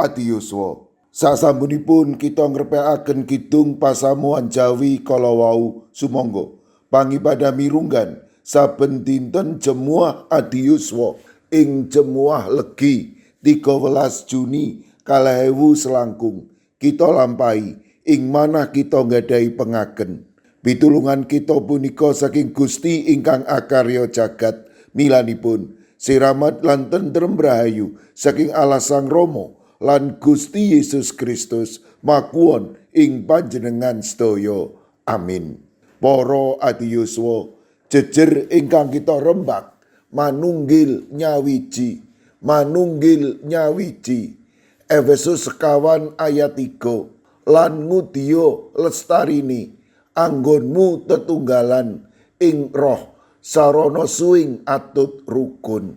Adi yuswa, sasampunipun kita ngrepekaken kidung pasamuan Jawi kala wau, sumangga pangipada mirunggan saben dinten Jemuah Adi yuswa ing Jemuah Legi 13 Juni 2000 selangkung kita lampahi ing manah kita nggadahi pengaken. Pitulungan kita punika saking Gusti ingkang akarya jagat. Milanipun siramat lan tentrem rahayu saking Allah Sang Rama lan Gusti Yesus Kristus makuwon ing panjenengan sedaya. Amin. Para adi yuswa, jejer ingkang kita rembak manunggil nyawiji, manunggil nyawiji. Efesus 4 ayat 3, lan ngudya lestarini anggonmu tetunggalan ing roh sarana suwing atut rukun.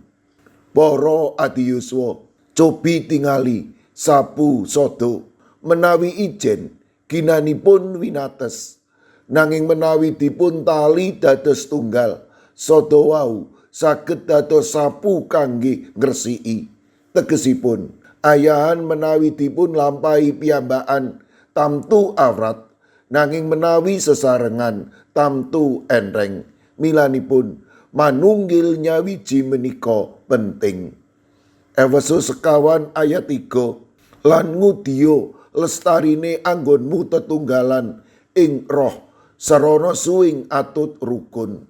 Para adi yuswa, cobi tingali sapu sada. Menawi ijen, ginanipun winates, nanging menawi dipun tali dados tunggal, sada wau saged dados sapu kangge ngresiki. Tegesipun, ayahan menawi dipun lampahi piyambakan tamtu awrat, nanging menawi sesarengan tamtu enreng. Milanipun manunggil nyawiji menika penting. Efesus 4 ayat 3, lan ngudya lestarine anggonmu tetunggalan ing roh sarana suwing atut rukun.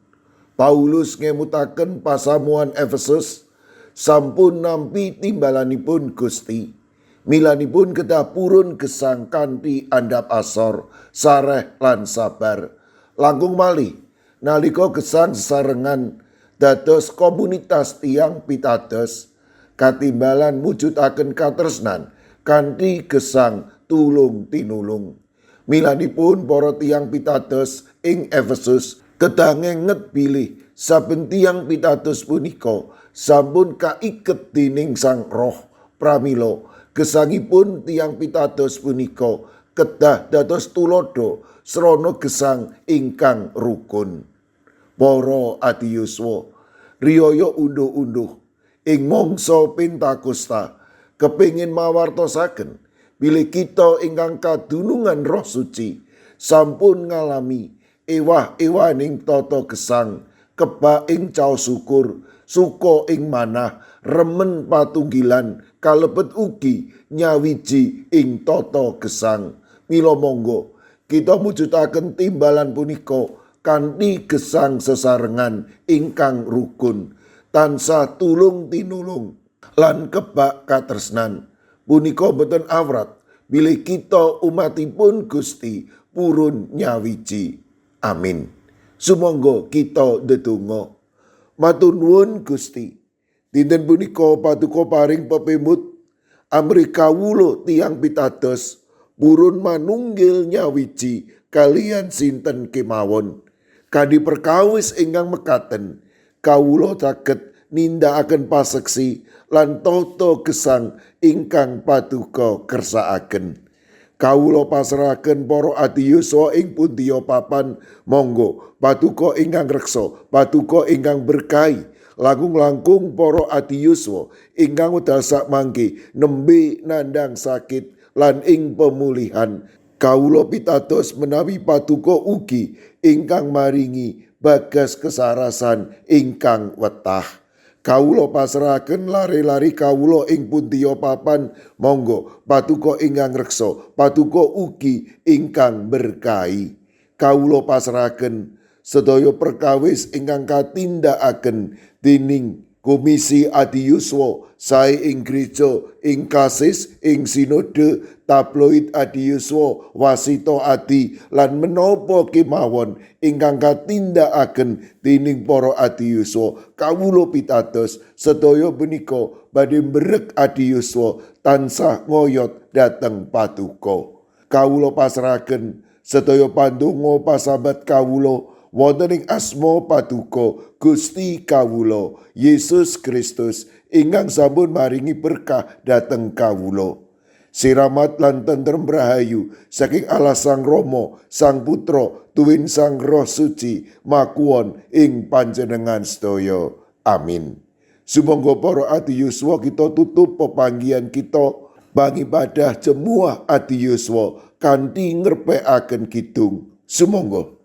Paulus ngemutaken pasamuan Efesus sampun nampi timbalanipun Gusti. Milanipun kedah purun gesang kanthi andhap asor, sareh lan sabar. Langkung malih nalika gesang sesarengan dados komunitas tiyang pitados katimbalan mujudaken katresnan kanthi gesang tulung tinulung. Milanipun para tiyang pitados ing Efesus kedah ngenget bilih saben tiyang pitados punika sampun kaiket dening Sang Roh. Pramila gesangipun tiyang pitados punika kedah dados tuladha srana gesang ingkang rukun. Para adi yuswa, riyaya unduh-unduh ing mangsa Pentakosta kepingin mawartosaken bilih kita ingkang kadunungan Roh Suci sampun ngalami ewah-ewaning tata gesang, kebak ing caos syukur, suka ing manah, remen patunggilan, kalebet ugi nyawiji ing tata gesang. Mila monggo kita mujudaken timbalan punika kanthi gesang sesarengan ingkang rukun, tansah tulung tinulung lan kebak katresnan. Punika boten awrat bilih kita umatipun Gusti purun nyawiji. Amin. Sumangga kita ndedonga. Matur nuwun, Gusti. Dinten punika paduka paring pepemut amrih kawula tiyang pitados purun manunggil nyawiji kaliyan sinten kemawon. Kanthi perkawis ingkang mekaten, kawula saged nindakaken paseksi lan tata gesang ingkang paduka kersakaken. Kawula pasrahaken para adi yuswa ing pundiya papan, monggo paduka ingkang reksa, paduka ingkang berkahi. Langkung-langkung para adi yuswa ingkang wekdal sakmangke nembe nandhang sakit lan ing pemulihan. Kawula pitados menawi paduka ugi ingkang maringi bagas kesarasan ingkang wetah. Kawula pasrahaken lare-lare kawula ing pundiya papan, monggo paduka ingkang reksa, paduka ugi ingkang berkahi. Kawula pasrahaken sedaya perkawis ingkang katindakaken dening Komisi Adi Yuswa sae ing gereja, ing kasis, ing sinode, tabloid Adi Yuswa, Wasito Adi, lan menapa kemawon ingkang katindakaken dening para adi yuswa. Kawula pitados sedaya punika badhe mberek adi yuswa tansah ngoyot dhateng paduka. Kawula pasrahaken sedaya pandonga pasambat kawula wonten ing asma paduka Gusti kawula Yesus Kristus ingkang sampun maringi berkah dhateng kawula. Siramat lan tentrem rahayu saking Allah Sang Rama, Sang Putra, tuwin Sang Roh Suci makuwon ing panjenengan sedaya. Amin. Sumangga para adi yuswa, kita tutup pepanggihan kita. Pangibadah jemuah adi yuswa kanthi ngrepekaken kidung. Sumangga.